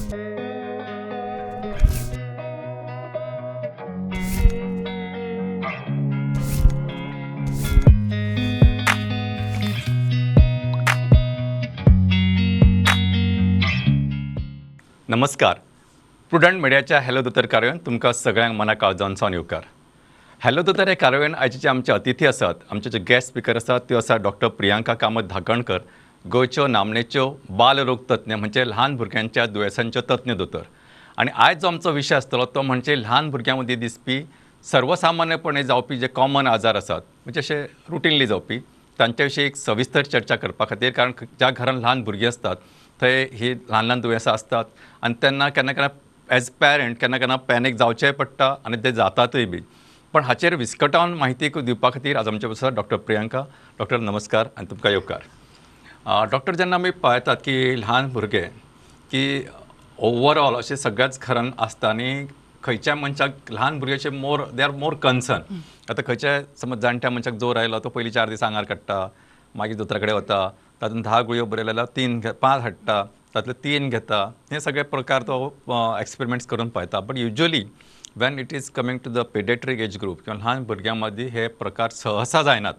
नमस्कार. प्रुडंट मिडियाच्या हॅलो दोतोर कार्यावळीन तुमकां सगळ्यांक मना काळजान सावन येवकार. हॅलो दोतोर हे कार्यावळीन आयचे जे आमचे अतिथी आसात, आमचे जे गेस्ट स्पिकर आसात, त्यो आसा डॉक्टर प्रियांका कामत धाकणकर, गोंयच्यो नामनेच्यो बालरोग तज्ञ, म्हणजे ल्हान भुरग्यांच्या दुयेंसांच्यो तज्ञ दोतोर. आनी आयज जो आमचो विशय आसतलो तो म्हणजे ल्हान भुरग्यां मदीं दिसपी सर्वसामान्यपणे जावपी जे कॉमन आजार आसात, म्हणजे अशे रुटिनली जावपी, तांच्या विशीं एक सविस्तर चर्चा करपा खातीर. कारण ज्या घरान ल्हान भुरगीं आसतात थंय ही ल्हान ल्हान दुयेंसां आसतात आनी तेन्ना केन्ना केन्ना एज पॅरंट केन्ना केन्ना पॅनीक जावचेंय पडटा आनी ते जातातूय बी. पण हाचेर विस्कटावन माहिती दिवपा खातीर आज आमचे बरोबर डॉक्टर प्रियांका. डॉक्टर नमस्कार आनी तुमकां येवकार. डॉक्टर, जेन्ना आमी पळयतात की ल्हान भुरगे की ओवरऑल अशें सगळ्याच घरान आसता आनी खंयच्या मनशाक ल्हान भुरग्याचे more they are more concern. आतां खंयच्याय समज जाणट्या मनशाक जोर आयलो तो पयलीं 4 दीस आंगार काडटा, मागीर दोतोरा कडेन वता, तातूंत 10 गुळयो बरयल्या जाल्यार 3 5 हाडटा, तातूंतले 3 घेता. हे सगळे प्रकार तो एक्सपेरिमेंट्स करून पळयता. But usually when it is coming to the paediatric age group किंवा ल्हान भुरग्यां मदीं हे प्रकार सहसा जायनात.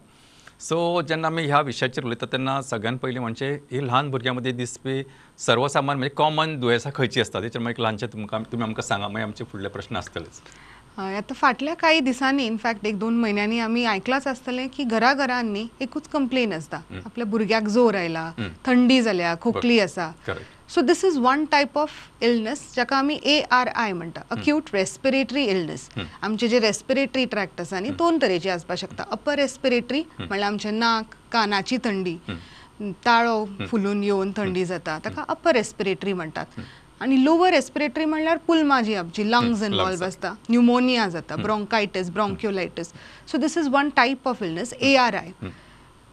सो जेन्ना आमी ह्या विशयाचेर उलयता तेन्ना सगळ्यान पयलीं म्हणजे ही ल्हान भुरग्यां मदीं दिसपी सर्वसामान्य म्हणजे कॉमन दुयेंसां खंयचीं आसता तेचेर मागीर ल्हानशें तुमकां तुमी आमकां सांगा, मागीर आमचे फुडले प्रश्न आसतलेच. हय, आतां फाटल्या कांय दिसांनी, इनफॅक्ट 1-2 म्हयन्यांनी आमी आयकलांच आसतलें की घराघरांनी एकूच कंप्लेन आसता, आपल्या भुरग्याक जोर आयला, थंडी जाल्या, खोकली आसा. So this is one type of illness जाका आमी ARI म्हणटा, अक्यूट रेस्पिरेटरी इलनेस. आमचे जे रेस्पिरेटरी ट्रॅक्ट आसा न्ही, 2 तरेची आसपाक शकता. अपर रेस्पिरेटरी म्हणल्यार आमचें नाक, कानाची थंडी, ताळो फुलून येवन थंडी जाता, ताका अपर रेस्पिरेटरी म्हणटात. आनी लोवर रेस्पिरेटरी म्हणल्यार पुल्मा जी आमची लंग्स इनवॉल्व आसता, न्युमोनिया जाता, bronchitis, bronchiolitis. So this is one type of illness, ARI.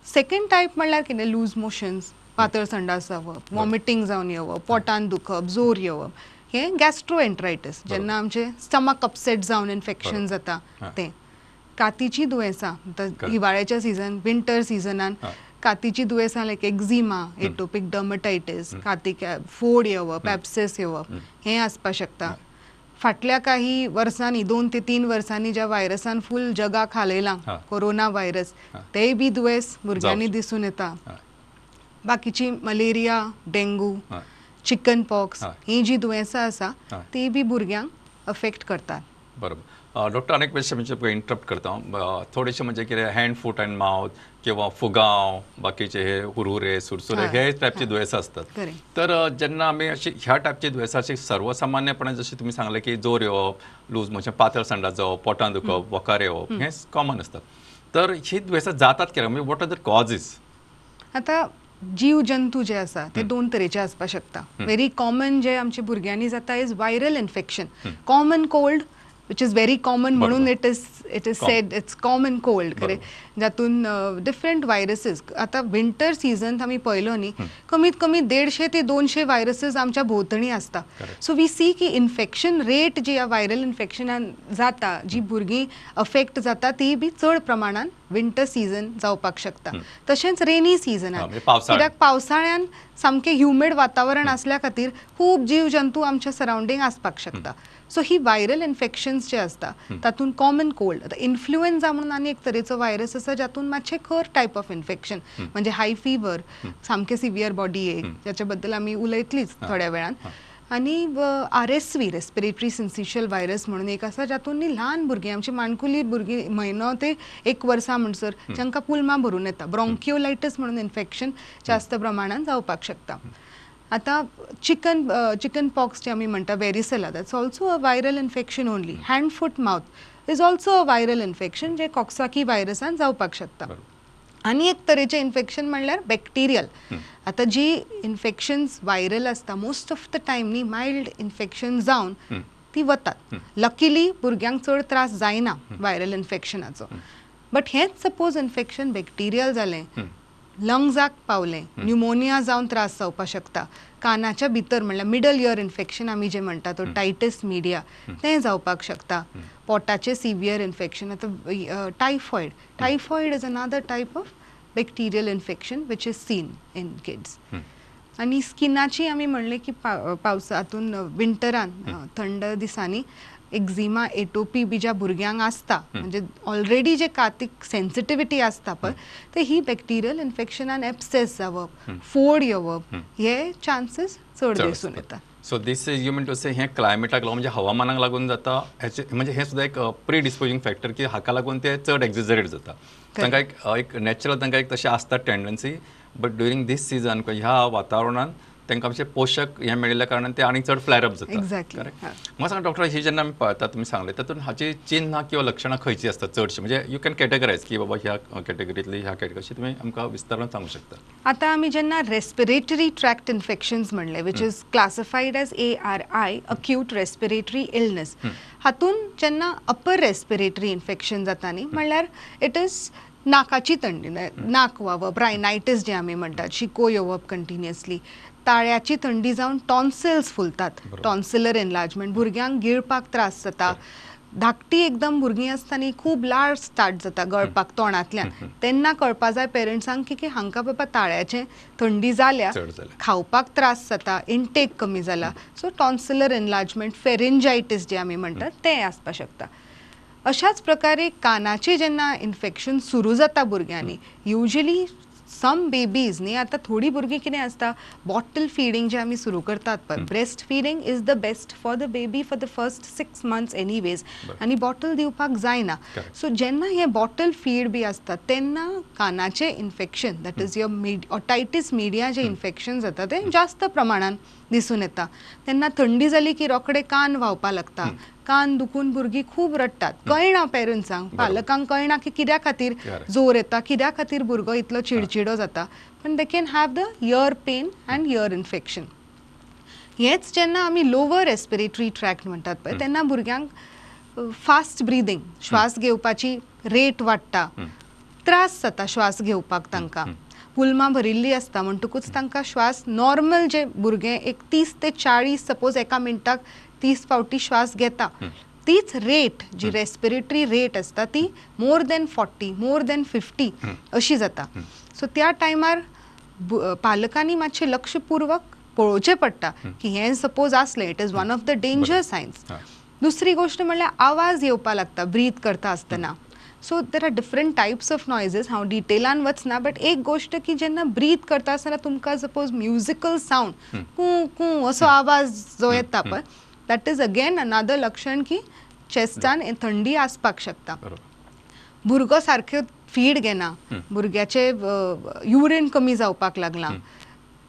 Second type म्हणल्यार कितें, लूज मोशन्स, पातळ संडास जावप, वॉमिटींग जावन येवप, पोटान दुखप, जोर येवप, हें गॅस्ट्रोएंट्रायटीस, जेन्ना आमचें स्टमक अपसेट जावन इन्फेक्शन जाता तें. कातीचीं दुयेंसां, आतां हिवाळ्याच्या सिजन, विंटर सिजनान कातीचीं दुयेंसां लायक एक्झिमा, एटोपीक डर्मटायटीस, कातीक फोड येवप, एब्सेस येवप, हें आसपाक शकता. फाटल्या काही वर्सांनी, 2 ते 3 वर्सांनी ज्या व्हायरसान फूल जगाक हालयलां, कोरोना व्हायरस, तेय बी दुयेंस भुरग्यांनी दिसून येता. बाकीची मलेरिया, डेंगू, चिकन पॉक्स, ही जी दुयेंसां आसा ती बी भुरग्यांक अफेक्ट करतात. बरोबर. डॉक्टर, अनेक क्वेश्चन म्हणजे इंटरप्ट करता, थोडेशे म्हणजे कितें हँड फूट अँड माउथ किंवा फुगांव, बाकीचे हे हुरहुरे, सुरसुरे, हे टायपचे दुयेंसां आसतात. तर जेन्ना आमी अशी ह्या टायपची दुयेंसां अशी सर्वसामान्यपणे जशें तुमी सांगलें की जोर येवप, लूज मोशन, पातळ संडास जावप, पोटान दुखप, वकार येवप, हे कॉमन आसतात. तर ही दुयेंसां जातात कित्याक, म्हणजे what are the causes? आतां जीव जंतू जे आसा ते 2 तरेचे आसपाक शकता. व्हेरी कॉमन जे आमच्या भुरग्यांनी जाता is viral infection, common cold, which is very common, म्हणून it is said it's common cold, खरें, जातून डिफरंट व्हायरसीस. आतां विंटर सिजन आमी पळयलो न्ही, कमीत कमी 150 ते 200 व्हायरसीस आमच्या भोंवतणी आसता. सो we सी की इन्फेक्शन रेट जी ह्या व्हायरल इन्फेक्शनान जाता, जी भुरगीं अफेक्ट जाता, ती बी चड प्रमाणान विंटर सिजन जावपाक शकता. तशेंच रेनी सिजनान, कित्याक पावसाळ्यान सामकें ह्युमीड वातावरण आसल्या खातीर खूब जीव जंतू आमच्या सरावंडींग आसपाक शकता. सो ही व्हायरल इन्फेक्शन्स जे आसता तातूंत कॉमन कोल्ड, आतां इन्फ्लुएन्झा म्हणून आनी एक तरेचो व्हायरस आसा जातून मातशें खर टायप ऑफ इन्फेक्शन, म्हणजे हाय फिवर, सामकें सिवियर बॉडी एक, जाच्या बद्दल आमी उलयतलीच थोड्या वेळान. आनी RSV, respiratory syncytial virus म्हणून एक आसा जातून न्ही ल्हान भुरगीं, आमची माणकुली भुरगीं म्हयनो ते 1 वर्सा म्हणसर जांकां पुल्मा भरून येता, ब्रोंकियोलायटीस म्हणून इन्फेक्शन जास्त प्रमाणान जावपाक शकता. आतां चिकन पॉक्स जे आमी म्हणटा, varicella, that's also a viral infection only. Hand foot mouth is also a viral infection जे कॉक्साकी व्हायरसान जावपाक शकता. आनी एक तरेचें इन्फेक्शन म्हणल्यार बॅक्टेरियल. आतां जी इन्फेक्शन्स व्हायरल आसता मोस्ट ऑफ the time न्ही मायल्ड इन्फेक्शन जावन ती वतात. लकीली भुरग्यांक चड त्रास जायना व्हायरल इन्फेक्शनाचो. बट हेंच सपोज इन्फेक्शन बॅक्टेरियल जालें, लंग्साक पावलें, न्युमोनिया जावन त्रास जावपाक शकता, कानाच्या भितर म्हणल्यार मिडल इयर इन्फेक्शन आमी जे म्हणटा तो टायटस मिडिया, तें जावपाक शकता. पोटाचें सिवियर इन्फेक्शन, आतां typhoid, typhoid is another type of bacterial infection which is seen in kids. आनी स्किनाची आमी म्हणलें की पावसातून विंटरान थंड दिसांनी एक्झिमा, एटोपी बी ज्या भुरग्यांक आसता, म्हणजे ऑलरेडी जे कातीक सेन्सिटिविटी आसता पळय, तर ही बॅक्टेरियल इन्फेक्शनान एब्सेस जावप, फोड येवप हे चान्सीस चड दिसून येता. So this is you mean to say हें क्लायमेटाक लागून म्हणजे हवामानाक लागून जाता, हेचे म्हणजे हें सुद्दां एक प्रिडिस्पोजींग फॅक्टर की हाका लागून ते चड एक्झिजरेट जाता. तांकां एक एक नॅचरल तांकां एक तशें आसता tendency, but during this season ह्या वातावरणान तांकां मातशें पोशक हें मेळिल्ल्या कारणान ते आनीक चड फ्लॅर अप जाता. एक्झॅक्टली. म्हाका सांगा डॉक्टर, ही जेन्ना आमी पळयता तुमी सांगलें तातूंत हाची चिन्हां किंवा लक्षणां खंयची आसता चडशीं, म्हणजे you can categorise की बाबा ह्या कॅटेगरींतली ह्या कॅटेगरी तुमी आमकां विस्तारान सांगू शकता. आतां आमी जेन्ना रेस्पिरेटरी ट्रॅक्ट इन्फेक्शन्स म्हणलें, which is classified as ARI, acute respiratory illness, हातून जेन्ना अपर रेस्पिरेटरी इन्फेक्शन जाता न्ही, म्हणल्यार it is नाकाची थंडी, नाक व्हांवप, रायनायटीस जे आमी म्हणटात, शिको येवप कंटिन्युअसली, ताळ्याची थंडी जावन टॉन्सिल्स फुलतात, टॉन्सिलर एनलार्जमेंट, भुरग्यांक गिळपाक त्रास जाता, धाकटी एकदम भुरगीं आसता न्ही, खूब लाळ स्टार्ट जाता गळपाक तोंडांतल्यान, तेन्ना कळपा जाय पेरंट्सांक की हांकां बाबा ताळ्याचें थंडी जाल्या, खावपाक त्रास जाता, इनटेक कमी जाला, सो टॉन्सिलर एनलार्जमेंट, फेरेंजायटीस जे आमी म्हणटात तें आसपाक शकता. अशाच प्रकारे कानाचें जेन्ना इन्फेक्शन सुरू जाता भुरग्यांनी, युजली सम बेबीज न्ही, आतां थोडीं भुरगीं कितें आसता, बॉटल फिडींग जें आमी सुरू करतात पळय, breast feeding is the best for the baby for the first 6 months anyways, आनी बॉटल दिवपाक जायना. सो जेन्ना हें बॉटल फीड बी आसता तेन्ना कानाचें infection, that is your otitis media जें इन्फेक्शन जाता तें जास्त प्रमाणान दिसून येता. तेन्ना थंडी जाली की रोखडे कान व्हांवपाक लागता, कान दुखून भुरगीं खूब रडटात, कळना पेरंट्सांक, पालकांक कळना की कित्या खातीर जोर येता, कित्या खातीर भुरगो इतलो चिडचिडो जाता, पण they can have the ear pain and ear infection. हेच जेन्ना आमी लोवर रेस्पिरेटरी ट्रॅक्ट म्हणटात पळय, तेन्ना भुरग्यांक फास्ट ब्रिदींग, श्वास घेवपाची रेट वाडटा, त्रास जाता श्वास घेवपाक, तांकां पुलमां भरिल्ली आसता म्हणटकूच तांकां श्वास नॉर्मल जे भुरगें एक 30 ते 40 सपोज एका मिनटाक 30 फावटी श्वास घेता, तीच रेट जी रेस्पिरेटरी रेट आसता ती मोर देन 40, मोर देन 50 अशी जाता. सो त्या टायमार पालकांनी मातशें लक्षपूर्वक पळोवचें पडटा की हें सपोज आसलें, it is one of the danger signs. दुसरी गोश्ट म्हणल्यार आवाज येवपाक लागता ब्रीथ करता आसतना. So there are different types of noises, हांव डिटेलान वचना, बट एक गोश्ट की जेन्ना ब्रीथ करता आसतना तुमकां सपोज म्युजिकल सावंड कू कू असो आवाज जो येता पळय, that is again another लक्षण की चेस्टान थंडी आसपाक शकता. भुरगो सारकें फीड घेना, भुरग्याचे युरीन कमी जावपाक लागलां,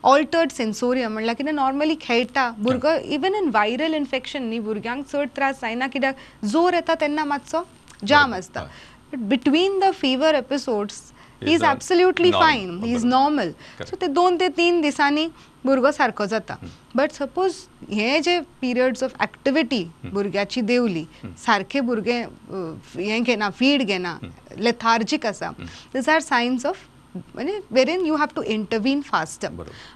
ऑल्टर्ड सेन्सोरियम म्हणल्यार कितें नॉर्मली खेळटा भुरगो, इवन इन वायरल इन्फेक्शन न्ही भुरग्यांक चड त्रास जायना कित्याक जोर येता तेन्ना मातसो जाम आसता, but between the fever episodes he is absolutely fine, he is normal. So ते 2 ते 3 दिसांनी भुरगो सारको जाता. बट सपोज हे जे पिरियड्स ऑफ एक्टिविटी भुरग्याची देंवली, सारकें भुरगें हें घेना, फीड घेना, लेथार्जीक आसा, these are science of म्हणजे wherein you have to intervene faster.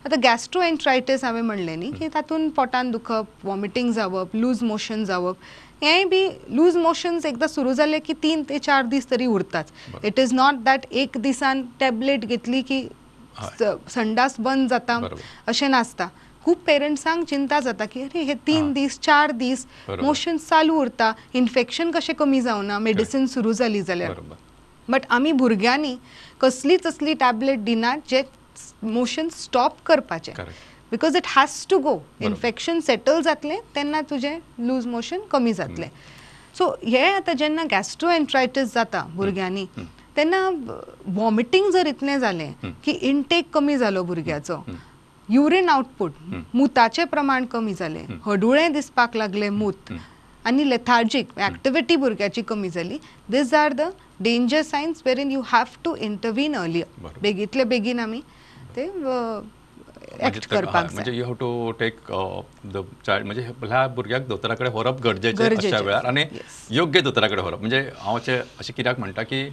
आतां गॅस्ट्रोएन्ट्रायटीस हांवें म्हणलें न्ही की तातूंत पोटान दुखप, वॉमिटींग जावप, लूज मोशन जावप, हेंय बी लूज मोशन्स एकदां सुरू जाले की 3 ते 4 दीस तरी उरताच. It is not that एक दिसान टॅबलेट घेतली की संडास बंद जाता अशें नासता. खूब पेरंट्सांक चिंता जाता की अरे हे 3 दीस 4 दीस मोशन्स चालू उरता, इन्फेक्शन कशें कमी जावना मेडिसिन सुरू जाली जाल्यार. बट आमी भुरग्यांनी कसलीच असली टॅबलेट दिनात जे मोशन स्टॉप करपाचें, because it has to go. Infection settle जातलें तेन्ना तुजें लूज मोशन कमी जातलें. सो हे आतां जेन्ना गॅस्ट्रोएन्ट्रायटीस जाता भुरग्यांनी तेन्ना वॉमिटींग जर इतलें जालें की इनटेक कमी जालो भुरग्याचो, युरीन आउटपूट मुताचें प्रमाण कमी जालें, हडुळें दिसपाक लागलें मूत, आनी लेथार्जीक एक्टिविटी भुरग्याची कमी जाली, these are the danger signs wherein you have to intervene earlier. बेगीतले बेगीन आमी ते एक्ट करपाक जाय. म्हणजे you have to take the child, म्हणजे ह्या भुरग्याक दोतोरा कडेन व्हरप गरजेचें अशा वेळार, आनी योग्य दोतोरा कडेन व्हरप. म्हणजे हांव अशें कित्याक म्हणटा की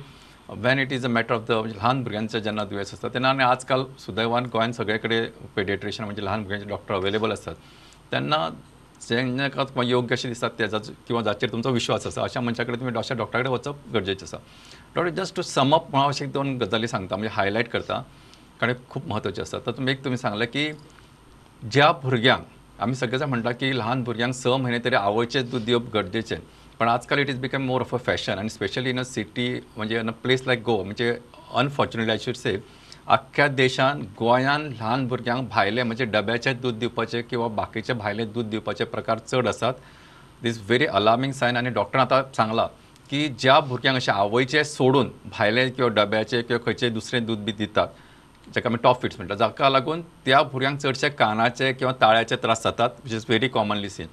when it is a matter of the म्हणजे ल्हान भुरग्यांचें जेन्ना दुयेंस आसता तेन्ना, आनी आजकाल सुदैवान गोंयांत सगळे कडेन पेडिएट्रिशियन म्हणजे ल्हान भुरग्यांचे डॉक्टर अवेलेबल आसतात, तेन्ना जेन्ना योग्य अशें दिसतात तेजा किंवा जाचेर तुमचो विश्वास आसा अशा मनशा कडेन तुमी अशा डॉक्टरा कडेन वचप गरजेचें आसा. Doctor, just to sum up हांव अशें 2 गजाली सांगता, म्हणजे हायलायट करता, कारण खूब म्हत्वाचें आसा. तातूंत एक तुमी सांगलें की ज्या भुरग्यांक आमी सगळे जाण म्हणटा की ल्हान भुरग्यांक 6 म्हयने तरी आवयचें दूद दिवप गरजेचें, पण आजकाल it is become more of a fashion आनी स्पेशली इन अ सिटी म्हणजे in a place like Goa, म्हणजे अनफॉर्च्युनेटली I should say आख्ख्या देशान गोंयान ल्हान भुरग्यांक भायलें म्हणजे डब्याचें दूद दिवपाचें किंवा बाकीचें भायलें दूद दिवपाचे प्रकार चड आसात. दीस व्हेरी अलार्मींग सायन. आनी डॉक्टरान आतां सांगलां की ज्या भुरग्यांक अशें आवयचें सोडून भायलें किंवा डब्याचें किंवा खंयचें दुसरें दूद बी दितात जाका आमी टॉप फिट्स म्हणटा, जाका लागून त्या भुरग्यांक चडशे कानाचे किंवा ताळ्याचे त्रास जातात, which is very commonly seen.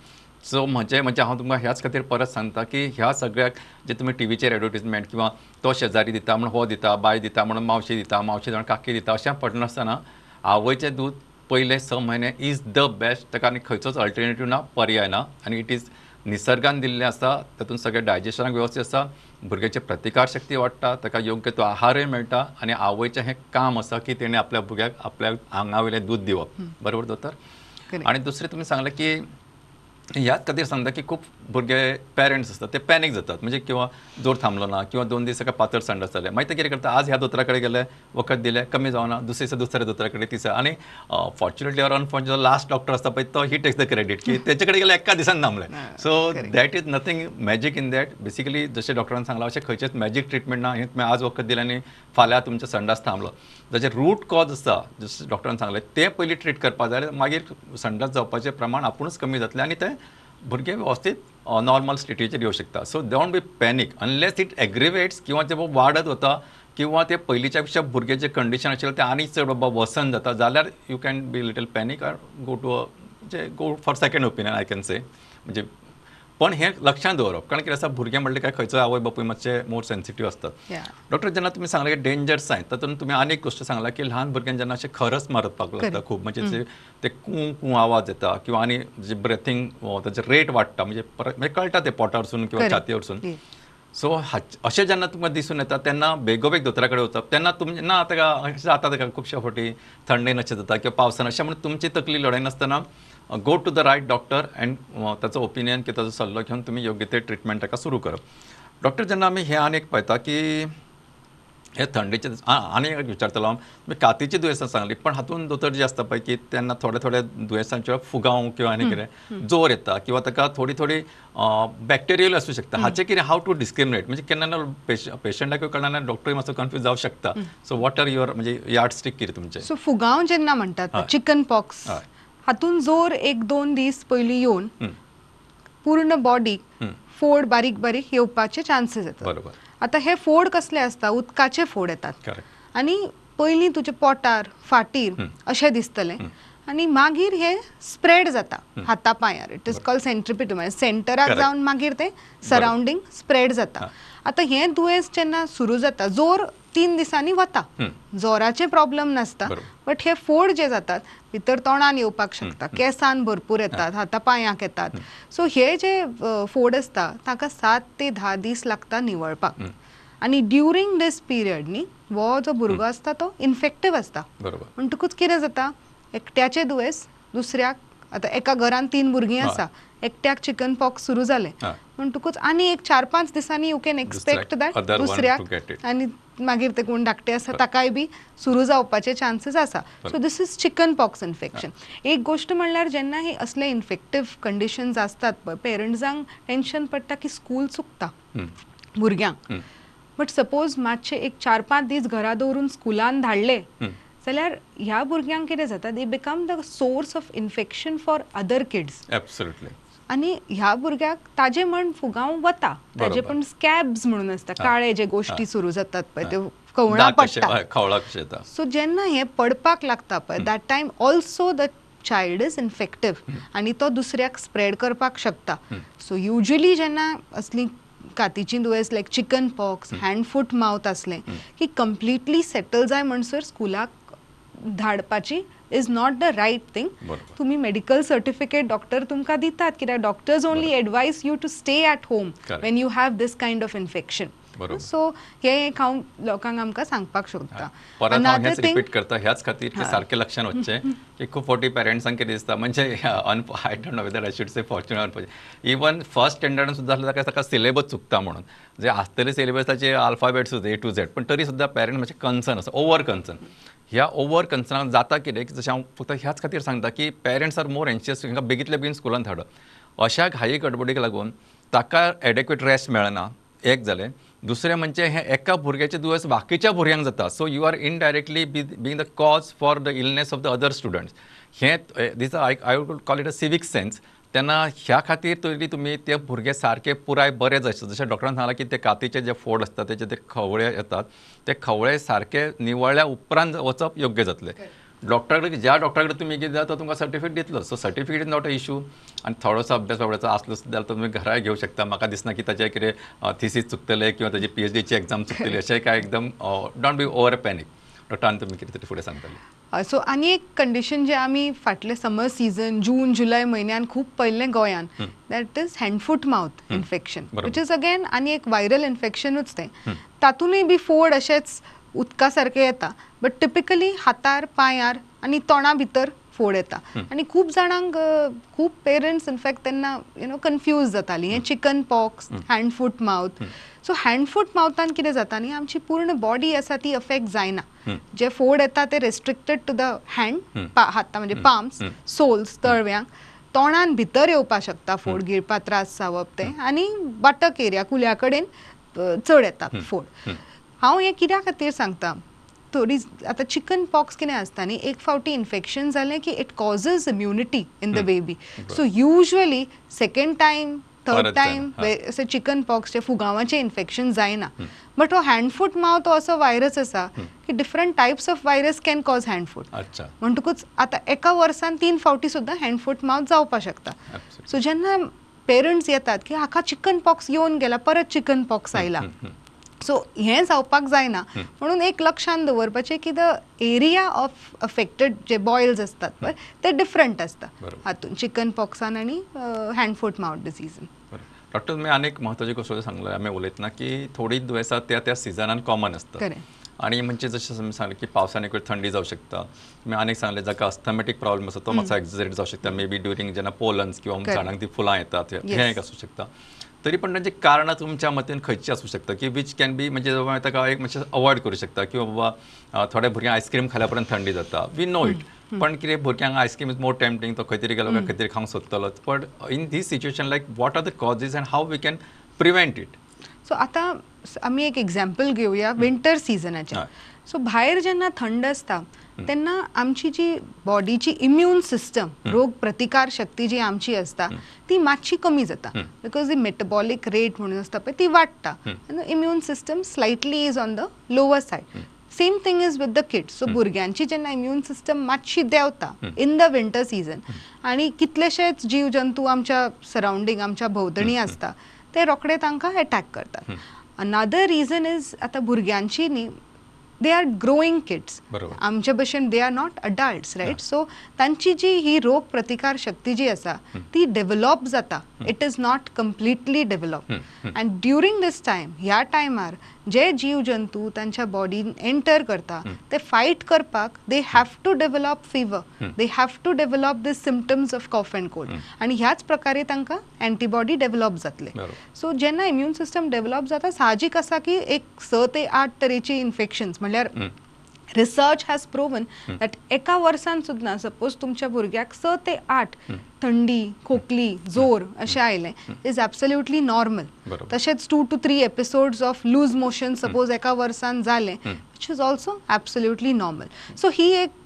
So म्हणजे म्हणजे हांव तुमकां ह्याच खातीर परत सांगता की ह्या सगळ्याक जे तुमी टिवीचेर एडवर्टीजमेंट किंवा तो शेजारी दिता म्हणून हो दिता, बाय दिता म्हणून मावशी दिता, मावशी म्हणून काकी दिता, अशें पडनासतना आवयचें दूद पयले 6 म्हयने is the best. ताका आनी खंयचोच अल्टरनेटीव ना, पर्याय ना आनी it is निसर्गान दिल्लें आसा. तातूंत सगळें डायजेशनाक वेवस्थीत आसा, भुरग्याची प्रतिकार शक्ती वाडटा, ताका योग्य तो आहारय मेळटा आनी आवयचें हें काम आसा की तेणें आपल्या भुरग्याक आपल्या आंगा वयलें दूद दिवप. बरोबर दोतोर? आनी दुसरें तुमी सांगलें की ह्याच खातीर सांगता की खूब भुरगे पेरंट्स आसतात ते पॅनीक जातात, म्हणजे किंवा जोर थांबलो ना किंवा 2 दीस ताका पातळ संडास जालें, मागीर ते कितें करता, आज ह्या दोतोरा कडेन गेले वखद दिलें कमी जावना, दुसरे दिसा दुसऱ्या दोतोरा कडेन, तिसऱ्या, आनी fortunately or unfortunately last doctor आसता पळय तो ही टेक्स the credit की तेचे कडेन गेले एका दिसान थांबलें. So that is nothing magic in that. Basically जशें डॉक्टरान सांगलां अशें खंयचेच मॅजीक ट्रिटमेंट ना, हें तुमी आज वखद दिलें आनी फाल्यां तुमचें संडास थांबलो. जाचें रूट कॉज आसा जशें डॉक्टरान सांगलें तें पयलीं ट्रीट करपाक जाय, मागीर संडास जावपाचें प्रमाण आपुणूच कमी जातलें आनी तें भुरगें वेवस्थीत नॉर्मल स्टेटीचेर येवं शकता. So don't be panic unless it aggravates किंवा ते वाडत वता किंवा ते पयलींच्या पेक्षा भुरग्याचें कंडिशन आशिल्लें तें आनी चड बाबा वसन जाता जाल्यार you can be little panic or go to म्हणजे go for second opinion I can say. म्हणजे पण हें लक्षांत दवरप, कारण कितें आसा भुरगें म्हणलें काय खंयचो आवय बापूय मातशे मोर सेन्सिटीव आसतात. डॉक्टर जेन्ना तुमी सांगलें की डेंजर सायन, तातूंत तुमी आनी एक गोश्ट सांगला की ल्हान भुरग्यांक जेन्ना अशें खरस मारपाक लागता खूब, म्हणजे ते कूं कूं आवाज येता किंवा आनी जे ब्रेथींग ताचे रेट वाडटा, म्हणजे परत म्हणजे कळटा ते पोटारसून किंवा छातयेवरसून. सो अशें जेन्ना तुमकां दिसून येता तेन्ना बेगोबेग दोतोरा कडेन वचप. तेन्ना तुमचें ना ताका अशें जाता, ताका खुबशे फावटी थंडेन अशें जाता किंवा पावसान, अशें म्हणून तुमची तकली लडयनासतना go to the right doctor and ताचो ओपिनियन किंवा ताचो सल्लो घेवन तुमी योग्य ते ट्रिटमेंट ताका सुरू करप. डॉक्टर जेन्ना आमी हें आनी एक पळयता की हे थंडेचे आनी एक विचारतलो हांव, तुमी कातीची दुयेंसां सांगली, पण हातूंत दोतोर जे आसता पळय की तेन्ना थोडे थोडे दुयेंसांचे फुगांव किंवा आनी कितें जोर येता किंवा ताका थोडी थोडी बॅक्टेरियल आसूं शकता, हाचें कितें हाव टू डिस्क्रिमिनेट, म्हणजे केन्ना ना पेशंटाकूय कळना, डॉक्टरूय मातसो कन्फ्यूज जावं शकता. सो what are your म्हणजे यार्डस्टीक कितें तुमचें? सो फुगांव जेन्ना म्हणटात चिकन पॉक्स, हातून जोर 1-2 दीस पयलीं येवन पूर्ण बॉडीक फोड बारीक बारीक येवपाचे चान्सीस येतात. बरोबर. आतां हे फोड कसले आसता, उदकाचे फोड येतात आनी पयलीं तुजे पोटार फाटीर अशें दिसतलें आनी मागीर हे स्प्रेड जाता हाता पांयार. It is called centripetal, म्हणजे सेंटराक जावन मागीर ते सरावंडींग स्प्रेड जाता. आतां हें दुयेंस जेन्ना सुरू जाता, जोर 3 दिसांनी वता, जोराचे प्रॉब्लम नासता, बट हे फोड जे जातात भितर तोंडान येवपाक शकता, केसान भरपूर येतात, हाता पांयांक येतात. सो हे जे फोड आसता ताका 7 ते 10 दीस लागता निवळपाक आनी ड्युरींग दीस पिरियड न्ही हो जो भुरगो आसता तो इन्फेक्टीव आसता. म्हणटकूच कितें जाता, एकट्याचें दुयेंस दुसऱ्याक, आतां एका घरान 3 भुरगीं आसा, एकट्याक चिकन पॉक्स सुरू जालें म्हणटकूच आनी एक 4-5 दिसांनी you can expect that दुसऱ्याक, आनी मागीर ते कोण धाकटे आसा ताकाय बी सुरू जावपाचे चान्सीस आसा. So this is chicken pox infection. एक गोश्ट म्हणल्यार जेन्ना हे असले इन्फेक्टीव कंडिशन्स आसतात पळय, पेरंट्सांक टेंशन पडटा की स्कूल चुकता भुरग्यांक, बट सपोज मातशे एक 4-5 दीस घरा दवरून स्कुलान धाडले जाल्यार ह्या भुरग्यांक कितें जाता, they become the source of infection for other kids. Absolutely. आनी ह्या भुरग्याक ताजे म्हण फुगांव वता, ताजे पण स्कॅब्स म्हणून आसता, काळे जे गोश्टी सुरू जातात पळय त्यो कवळां पडटा. सो जेन्ना हें पडपाक लागता पळय that time also the child is infective आनी तो दुसऱ्याक स्प्रेड करपाक शकता. सो युजली जेन्ना असली कातीची दुयेंस like chicken pox, hand foot mouth आसलें की कंप्लिटली सेटल जाय म्हणसर स्कुलाक धाडपाची is not the right thing. तुम्ही मेडिकल सर्टिफिकेट डॉक्टर तुमकां दितात, कित्याक doctors only advise you to stay at home when you have this kind of infection. So हें एक हांव लोकांक आमकां सांगपाक सोदता. परत हांव हेंच रिपीट करता ह्याच खातीर की सारकें लक्षान वचचें की खूब फावटी पेरंट्सांक कितें दिसता म्हणजे I don't know whether I should say fortunate, even first स्टँडर्डान सुद्दां आसल्यार ताका सिलेबस चुकता म्हणून, जे आसतले सिलेबस ताचे अल्फाबेट्स ए टू झेड, पण तरी सुद्दां पेरंट मातशें कन्सर्न आसा, ओवर कन्सर्न. ह्या ओवर कन्सर्नाक जाता कितें की जशें हांव फक्त ह्याच खातीर सांगता की पेरंट्स are more anxious तांकां बेगींतल्या बेगीन स्कुलान धाडप. अशा घाई गडबडीक लागून ताका एडेक्वेट रेस्ट मेळना, एक जालें. दुसरें म्हणजे हें एका भुरग्याचें दुयेंस बाकीच्या भुरग्यांक जाता, so you are indirectly being the cause for the illness of the other students. हें this I would call it a civic sense. तेन्ना ह्या खातीर तरी तुमी ते भुरगे सारके पुराय बरे जाय. जशें डॉक्टरान सांगलां की ते कातीचे जे फोड आसता तेचे ते खवळे येतात, ते खवळे सारके निवळ्ळ्या उपरांत वचप योग्य जातलें. डॉक्टरा कडेन, ज्या डॉक्टरा कडेन तुमी कितें तो तुमकां सर्टिफिकेट दितलो, so certificate is not a issue. आनी थोडोसो अभ्यास बाबड्याचो आसलो सुद्दां जाल्यार तुमी घराय घेवं शकता. म्हाका दिसना की ताचें कितें थिसीस चुकतलें किंवा ताजी PhDची एग्जाम चुकतली, अशें काय एकदम don't be over panic. Doctor आनी तुमी कितें तरी फुडें सांगतले. सो आनी एक कंडिशन जे आमी फाटले समर सीजन जून जुलय म्हयन्यान खूब पळयल्लें गोंयान, that is hand foot mouth infection, which is again आनी एक वायरल इन्फेक्शनूच तें. तातूंतय बी फोड अशेंच उदका सारकें येता, बट टिपिकली हातार पांयार आनी तोंडा भितर फोड येता. आनी खूब जाणांक, खूब पेरंट्स इनफॅक्ट तेन्ना you know confuse जातालीं, हें chicken pox, hand foot mouth. So hand foot माउथान कितें जाता न्ही, आमची पूर्ण बॉडी आसा ती अफेक्ट जायना. जे फोड येता ते रेस्ट्रिक्टेड टू the hand, हाता म्हणजे पाम्स, सोल्स, तळव्यांक, तोंडान भितर येवपाक शकता फोड, गिळपा त्रास जावप तें, आनी बटक एरिया कुल्या कडेन चड येतात फोड. हांव हें कित्या खातीर सांगता, थोडी आतां चिकन पॉक्स कितें आसता न्ही, एक फावटी इन्फेक्शन जालें की it causes immunity in the baby. So usually second time, third time अशें चिकन पॉक्सचें फुगांवाचें इन्फेक्शन जायना. बट हो हँड फूट माउथ हो असो व्हायरस आसा की different types of virus can cause hand foot. म्हणटकूच आतां एका वर्सान 3 फावटी सुद्दां हँड फूट माउथ जावपाक शकता. सो जेन्ना पेरंट्स येतात की हाका चिकन पॉक्स येवन गेला, परत चिकन पॉक्स आयला, सो हें जावपाक जायना. म्हणून एक लक्षान दवरपाचें की the area of affected J boils आसतात पळय ते डिफरंट आसता हातून चिकन पॉक्सान आनी हँड फूट माउथ डिसीजान. डॉक्टर तुमी आनी एक म्हत्वाची गोश्ट सांगले, आमी उलयतना की थोडी दुयेंसां त्या त्या सिजनान कॉमन आसतात, आनी म्हणजे जशें तुमी सांगलें की पावसान एक वेळ थंडी जावं शकता. तुमी आनीक सांगलें जाका अस्थमॅटीक प्रॉब्लम आसा तो मातसो एक्झेजरेट जावं शकता, मे बी ड्युरींग जेन्ना पोलन्स किंवा झाडांक ती फुलां येतात, हें एक आसूं शकता. तरी पण तांची कारणां तुमच्या मतीन खंयची आसूं शकता की which can be, म्हणजे बाबा ताका एक मातशें अवॉयड करूं शकता किंवा बाबा थोड्या भुरग्यांक आयस्क्रीम खाल्या उपरांत थंडी जाता, we know it, पण कितें भुरग्यांक ice cream is more tempting, तो खंय तरी गेलो काय खंय तरी खावंक सोदतलो. But in these situation like what are the causes and how we can prevent it? So आतां आमी एक एग्जाम्पल घेवया विंटर सिजनाचें. सो भायर जेन्ना थंड आसता तेन्ना आमची जी बॉडीची इम्यून सिस्टम, रोग प्रतिकार शक्ती जी आमची आसता ती मातशी कमी जाता, because the metabolic rate म्हणून आसता पळय ती वाडटा, immune system slightly is on the lower side. Same thing is with the kids. So भुरग्यांची जेन्ना इम्यून सिस्टम मातशी देंवता इन the winter season, आनी कितलेशेच जीव जंतू आमच्या सरावंडींग, आमच्या भोंवतणी आसता, ते रोखडे तांकां एटॅक करतात. अनादर रिजन is आतां भुरग्यांची न्ही, they are growing kids, आमचे भशेन they are not adults, right? So तांची जी ही रोग प्रतिकार शक्ती जी आसा ती डेव्हलप जाता, it is not completely develop. And during this time, ह्या टायमार जे जीव जंतू तांच्या बॉडीन एंटर करता ते फायट करपाक they have to develop fever, they have to develop this symptoms of cough and cold, आनी ह्याच प्रकारे तांकां एंटीबॉडी डेव्हलप जातले. सो जेन्ना इम्यून सिस्टम डेव्हलप जाता, साहजीक आसा की एक 6 ते 8 तरेची इन्फेक्शन्स, म्हणल्यार रिसर्च हॅज प्रोवन that एका वर्सान सुद्दां सपोज तुमच्या भुरग्याक 6 ते 8 थंडी, खोकली, जोर अशें आयलें is absolutely normal. तशेंच 2 to 3 episodes of loose motion suppose एका वर्सान जालें, which is also absolutely normal. So ही एक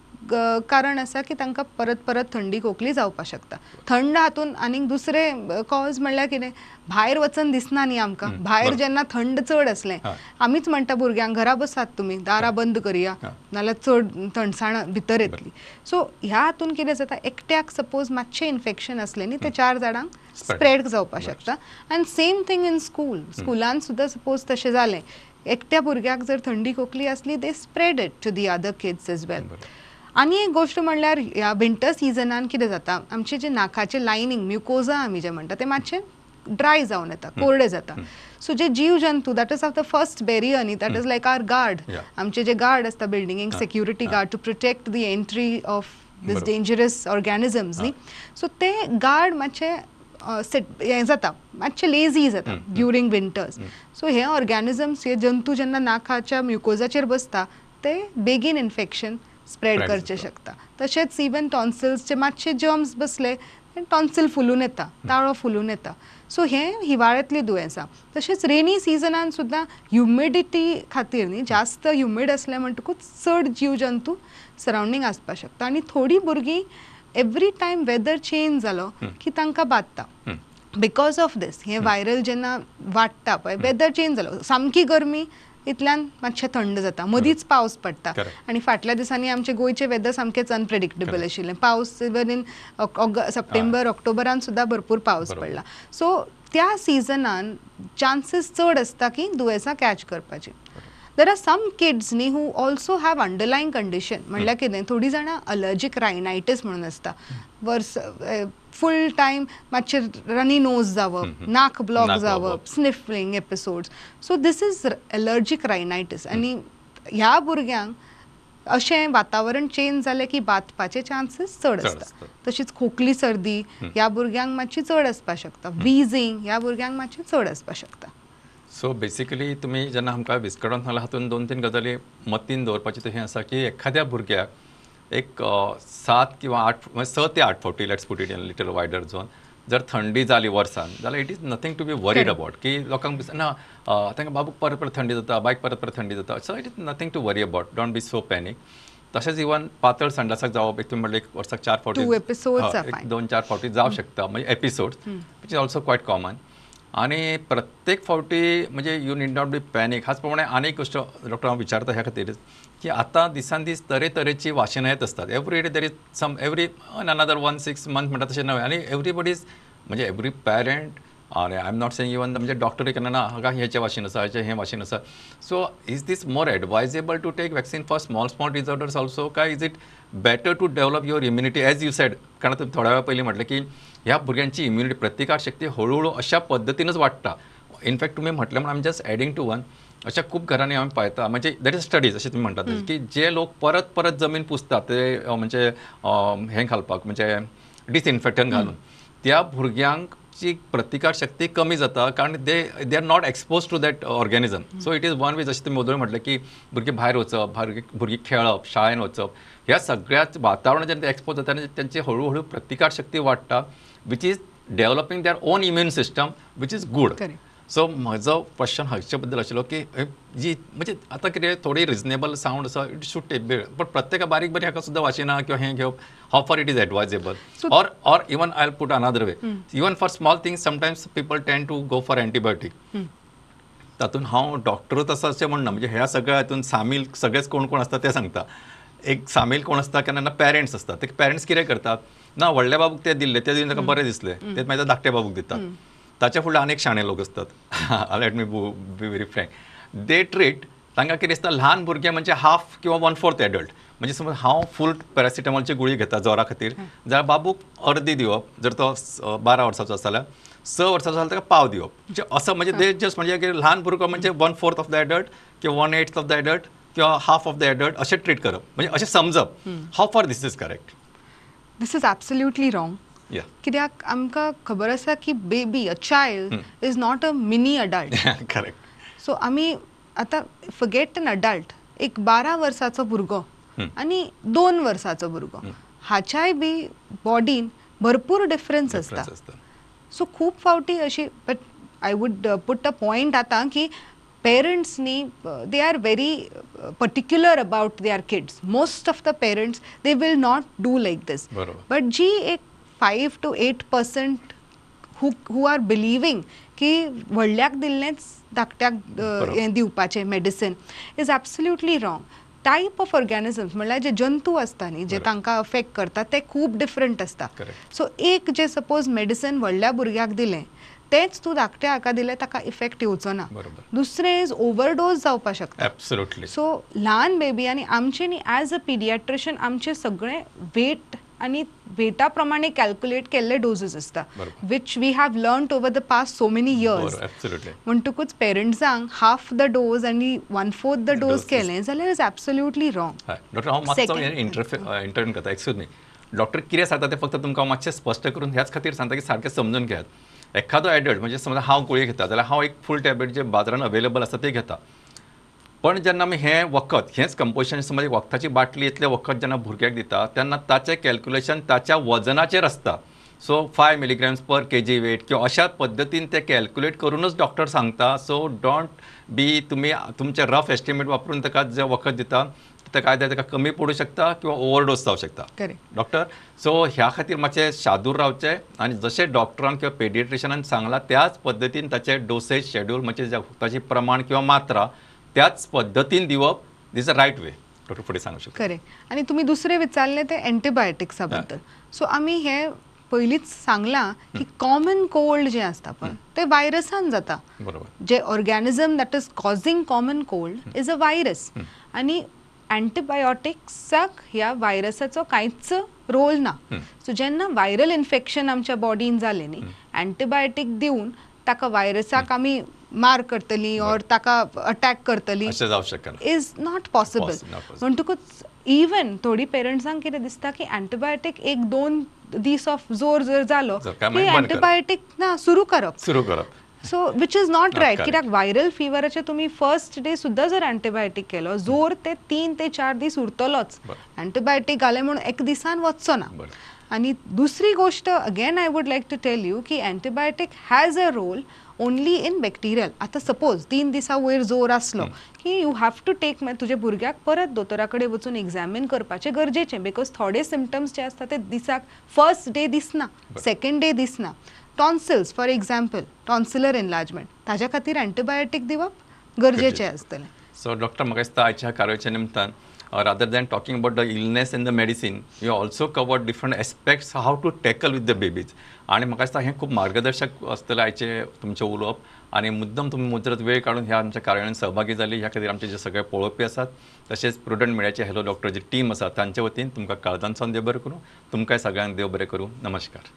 कारण आसा की तांकां परत परत थंडी खोकली जावपाक शकता. थंड हातून आनीक दुसरें कॉज म्हणल्यार कितें, भायर वचन दिसना न्ही आमकां, भायर जेन्ना थंड चड आसलें आमीच म्हणटा भुरग्यांक घरा बसात तुमी, दारां बंद करया, नाल्यार चड थंडसाण भितर येतली. सो ह्या हातून कितें जाता, एकट्याक सपोज मातशें इन्फेक्शन आसलें न्ही ते 4 जाणांक स्प्रेड जावपाक शकता. आनी सेम थींग इन स्कूल, स्कुलान सुद्दां सपोज तशें जालें, एकट्या भुरग्याक जर थंडी खोकली आसली they spread it to the other kids as well. आनी एक गोश्ट म्हणल्यार ह्या विंटर सिजनान कितें जाता, आमचे जे नाकाचें लायनींग, म्युकोजा आमी जें म्हणटा तें मातशें ड्राय जावन येता, कोरडे जाता. सो जे जीव जंतू, that is of the first barrier न्ही, that is like our guard. आमचे जे गार्ड आसता बिल्डिंगेक, security guard to protect the entry of this dangerous organisms न्ही. सो ते गार्ड मातशे सेट हें जाता, मातशे लेजी जाता ड्युरींग विंटर्स. सो हे ऑर्गॅनिजम्स, हे जंतू जेन्ना नाकाच्या म्युकोजाचेर बसता ते बेगीन इन्फेक्शन स्प्रेड करचें शकता. तशेंच इवन टॉन्सिल्सचे मातशे जर्म्स बसले टॉन्सिल फुलून येता, ताळो फुलून येता. सो हें हिवाळ्यांतलीं दुयेंसां. तशेंच रेनी सिजनान सुद्दां ह्युमिडिटी खातीर न्ही, जास्त ह्युमीड आसलें म्हणटकूच चड जीव जंतू सरावंडींग आसपाक शकता. आनी थोडीं भुरगीं एवरी टायम वेदर चेंज जालो की तांकां बादता because of these. हें व्हायरल जेन्ना वाडटा पळय, वेदर चेंज जालो, सामकी गरमी इतल्यान मातशें थंड जाता, मदींच पावस पडटा. आनी फाटल्या दिसांनी आमचे गोंयचें वेदर सामकेंच अनप्रेडिक्टेबल आशिल्लें. पावस इवन इन सप्टेंबर ऑक्टोबरान सुद्दां भरपूर पावस पडला. सो त्या सिजनान चान्सीस चड आसता की दुयेंसां कॅच करपाची. There are some kids न्ही who also have underlying condition. म्हणल्यार कितें, थोडीं जाणां अलर्जीक रायनायटीस म्हणून आसता, वर्स फूल टायम मातशें रनी नोज जावप, नाक ब्लॉक जावप, sniffling episodes. So this is allergic rhinitis. आनी ह्या भुरग्यांक अशें वातावरण चेंज जालें की बादपाचे चान्सीस चड आसता. तशीच खोकली सर्दी ह्या भुरग्यांक मातशी चड आसपाक शकता, विझींग ह्या भुरग्यांक मातशें चड आसपाक शकता. सो बेसिकली तुमी जेन्ना आमकां विस्कटावन सांगलां हातूंत दोन तीन गजाली मतीन दवरपाची तशें आसा की एखाद्या भुरग्याक एक 7 किंवा 8, 6 ते 8 फावटी, let's put it in little wider zone, जर थंडी जाली वर्सान जाल्यार it is nothing to be worried about. की लोकांक दिसता ना तांकां बाबूक परत परत थंडी जाता, बायक परत परत थंडी जाता. So it is nothing to worry about, don't be so panic. तशेंच इवन पातळ संडासाक जावप, एक तुमी म्हणलें एक वर्साक 4 फावटी, 2-4 फावटी जावं शकता, म्हणजे episodes which is also quite common. आनी प्रत्येक फावटी म्हणजे you need not be panic. हाच प्रमाणे आनी एक गोश्ट डॉक्टर हांव विचारता ह्या खातीर की आतां दिसान दीस तरेतरेची वाशिनां येत आसतात. Every day there is some, every another 1-6 month म्हणटा तशें नवें. आनी एवरीबडी is म्हणजे एवरी पॅरंट, आनी I am not saying even म्हणजे डॉक्टर केन्ना ना हांगा हेचें वाशीन आसा, हेचें हें वाशीन आसा. So is this more advisable to take vaccine for small small disorders also, काय is it better to develop your immunity as you said? कारण तुमी थोड्या वेळा पयलीं म्हटलें की ह्या भुरग्यांची इम्युनिटी, प्रतिकार शक्ती हळूहळू अशा पद्दतीनच वाडटा. इनफॅक्ट तुमी म्हटलें म्हणून आम जस्ट एडिंग टू वन, अशा खूब घरांनी आमी पळयता, म्हणजे that is studies अशें तुमी म्हणटात की जे लोक परत परत जमीन पुसतात ते म्हणजे हें घालपाक, म्हणजे डिसइन्फेक्टन घालून, त्या भुरग्यांची प्रतिकार शक्ती कमी जाता, कारण they are not expose to that organism. So it is one way, जशें तुमी वदळ म्हटलें की भुरगीं भायर वचप, भुरगीं खेळप, शाळेन वचप, ह्या सगळ्याच वातावरणात जेन्ना ते एक्सपोज जाता तेंची हळूहळू प्रतिकार शक्ती वाडटा, which is developing their own immune system, which is good. So म्हजो क्वेश्चन हाचे बद्दल आशिल्लो की जी म्हणजे आतां कितें थोडी रिजनेबल सावंड आसा, it should take वेळ, बट प्रत्येका बारीक बारीक हाका सुद्दां वाशिनां किंवा हें घेवप, how far it is advisable? Or even I put another way, even for small things sometimes people tend to go for antibiotic. तातूंत हांव डॉक्टरूच आसा अशें म्हणना, म्हणजे ह्या सगळ्या हातूंत सामील सगळेच कोण कोण आसता तें सांगता. एक सामील कोण आसता केन्ना ना पॅरंट्स आसता, ते पॅरंट्स कितें करतात ना, व्हडल्या बाबूक ते दिल्ले ते दिवन ताका बरें दिसलें, ते मागीर धाकट्या बाबूक दितात. ताच्या फुडले आनीक शाणे लोक आसतात, let me be very frank, they treat तांकां कितें दिसता ल्हान भुरगें म्हणजे हाफ किंवा 1/4 एडल्ट. म्हणजे समज हांव फूल पॅरासिटामॉलची गुळी घेता जोरा खातीर, जाल्यार बाबूक अर्दी दिवप, जर तो 12 वर्साचो आसा जाल्यार 6 वर्साचो जाल्यार ताका पाव दिवप. म्हणजे असो म्हणजे they just म्हणजे ल्हान भुरगो म्हणजे 1/4 ऑफ the adult किंवा 1/8 ऑफ the adult किंवा हाफ ऑफ the adult अशें ट्रीट करप, म्हणजे अशें समजप. How far this is correct? This is absolutely wrong. कित्याक आमकां खबर आसा की baby, a child is not a mini adult. Correct. So आमी आतां फॉरगेट एन अडल्ट, एक 12 वर्साचो भुरगो आनी 2 वर्साचो भुरगो हाच्याय बी बॉडीन भरपूर डिफरन्स आसता. सो खूब फावटी अशी, but I would put a point आतां की पेरंट्स न्ही, they are very particular about their kids. Most of the parents they will not do like this. But जी एक 5 to 8% who are believing की व्हडल्याक दिल्लेंच धाकट्याक हें दिवपाचें medicine is absolutely wrong. Type of organisms म्हणल्यार जे जंतू आसता न्ही, जे तांकां अफेक्ट करता ते खूब डिफरंट आसता. सो एक जे सपोज मेडिसिन व्हडल्या भुरग्याक दिलें तेंच तूं धाकट्या हाका दिलें ताका इफेक्ट येवचो ना. दुसरें is overdose जावपाक शकता. एब्सोल्युटली. सो ल्हान बेबी, आनी आमचें न्ही एज अ पिडियाट्रिशन आमचें सगळें वेट आनी वेटा प्रमाणे कॅल्क्युलेट केल्ले डोजीस आसता, which we have learned over the past so many years. म्हणटकूच पेरंट्सांक हाफ the dose आनी 1/4 the dose केलें जाल्यार is absolutely wrong. Doctor, हांव मातसो इंटरव्यू करता, एक्सक्यूज मी. डॉक्टर कितें सांगता तें फक्त तुमकां मातशें स्पश्ट करून ह्याच खातीर सांगता की सारकें समजून घेयात. एखादो एडल्ट म्हणजे समजा हांव गुळी घेता जाल्यार हांव एक फूल टॅबलेट जे बाजारान अवेलेबल आसा ते घेता, पण जेन्ना आमी हें वखद हेंच कंपोजिशन समज वखदाची बाटली इतलें वखद जेन्ना भुरग्याक दिता तेन्ना ताचें कॅल्क्युलेशन ताच्या वजनाचेर आसता. So 5 milligrams per kg weight किंवा अशा पद्दतीन ते कॅल्क्युलेट करूनच डॉक्टर सांगता. सो don't be तुमी तुमचें रफ एस्टिमेट वापरून ताका जें वखद दिता ताका आयदर ताका कमी पडूं शकता किंवा ओवरडोस जावं शकता. डॉक्टर, सो ह्या खातीर मातशें शादूर रावचें आनी जशें डॉक्टरान किंवा पेडिएट्रिशनान सांगलां त्याच पद्दतीन ताचें डोसेज शेड्यूल म्हणजे ताची प्रमाण किंवा मात्रा त्याच पद्दतीन दिवप is a right way. Doctor फुडें सांगू शकता. करेक्ट. आनी तुमी दुसरें विचारलें तें एंटीबायोटिक्सा बद्दल. सो आमी हें पयलींच सांगलां की कॉमन कोल्ड जें आसता पळय तें वायरसान जाता. जे organism that is causing common cold is a virus आनी एंटीबायोटिक्साक ह्या व्हायरसाचो कांयच रोल ना. सो जेन्ना व्हायरल इन्फेक्शन आमच्या बॉडीन जालें न्ही, एंटीबायोटीक दिवन ताका व्हायरसाक आमी मार करतली ऑर ताका अटॅक करतली is not possible. म्हणटकूच इवन थोडी पेरंट्सांक कितें दिसता की एंटीबायोटीक 1-2 दीस ऑफ जोर जर जालो की एंटीबायोटीक ना सुरू करप. So which is not right, कित्याक व्हायरल फिवराचे तुमी फर्स्ट डे सुद्दां जर एंटीबायोटीक केलो जोर ते 3 ते 4 दीस उरतलोच. एंटीबायोटीक घालें म्हणून एक दिसान वचचो ना. आनी दुसरी गोश्ट again I would like to tell you की antibiotic has a role only in bacterial. आतां सपोज 3 दिसां वयर जोर आसलो की you have to take, मागीर तुज्या भुरग्याक परत दोतोरा कडेन वचून एग्जामीन करपाचें गरजेचें, because थोडे सिमटम्स जे आसता ते दिसाक फर्स्ट डे दिसना, सेकेंड डे दिसना. Tonsils for example, tonsillar enlargement, ताज्या खातीर एंटीबायोटीक दिवप गरजेचें आसतलें. सो डॉक्टर, म्हाका दिसता आयच्या कार्यावळीच्या निमतान rather than talking about the illness and the medicine, you also covered different aspects how to tackle with the babies. आनी म्हाका दिसता हें खूब मार्गदर्शक आसतलें आयचें तुमचें उलोवप आनी मुद्दम तुमी मुजरत वेळ काडून ह्या आमच्या कार्यावळीन सहभागी जाली ह्या खातीर आमचे जे सगळे पळोवपी आसात तशेंच प्रुडंट मिडियाचे हॅलो डॉक्टर जी टीम आसा तांचे वतीन तुमकां काळजांतल्यान देव बरें करूं, तुमकांय सगळ्यांक देव बरें करूं. नमस्कार.